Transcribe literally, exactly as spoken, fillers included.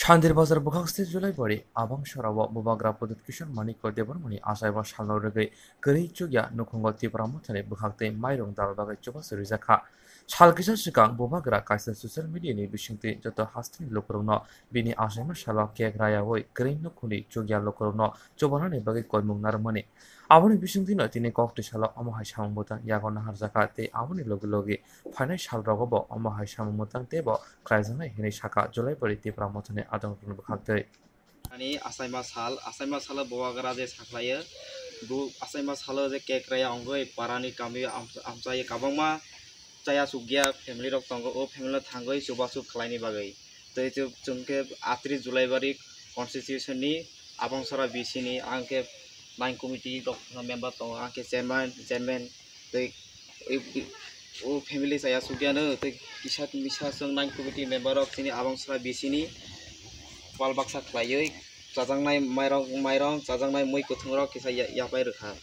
Chandir Bazar bwkhak state Julaibari Abangsara o Bubagra Pradyut Kishore Manikya Debbarmani achaima salno rwgwi kwrwi chukya nukhungo Tipra Mothani bwkhak tei mairung dal bagwi chubachu rijak kha. Sal kisa swkang Bubagra kaisa social media ni bisingtwi joto hasteni lukurokno bini achaima salo cake rayawi kwrwi nukhungni chukya lukurokno chubanani bagwi koimung narwkmani. Aboni bisingtwino tini koktwi salo omo hai samung bwtang yago naharjakha tei aboni logi logi phainai salrogo bo omo hai samung bwtang teibo khlaijaknai hinwi sakha Julaibari Tipra Mothani adongrokni bwkhaktwi. Ani achaima sal, achaima salo Bubagra je sakhlaio, bo achaima salo je cake raya wngwi parani kami am-, amchai kwbangma chaya chukya family rok tongo, o family no thangwi chubachu khlaini bagwi. Tei chwng, chwng khe atris Julaibari constitution ni Abangsara B C ni, ang khe nine committee rok member tongo, ang khe chairman, chairman, tei o family chaya chukya no tei kisa misa chwng nine committee member rok chini Abangsara B C ni pal baksa khlaiwi chajaknai mairok, mairok chajaknai mui kwthwng rok kisa ya-, yapai rwkha.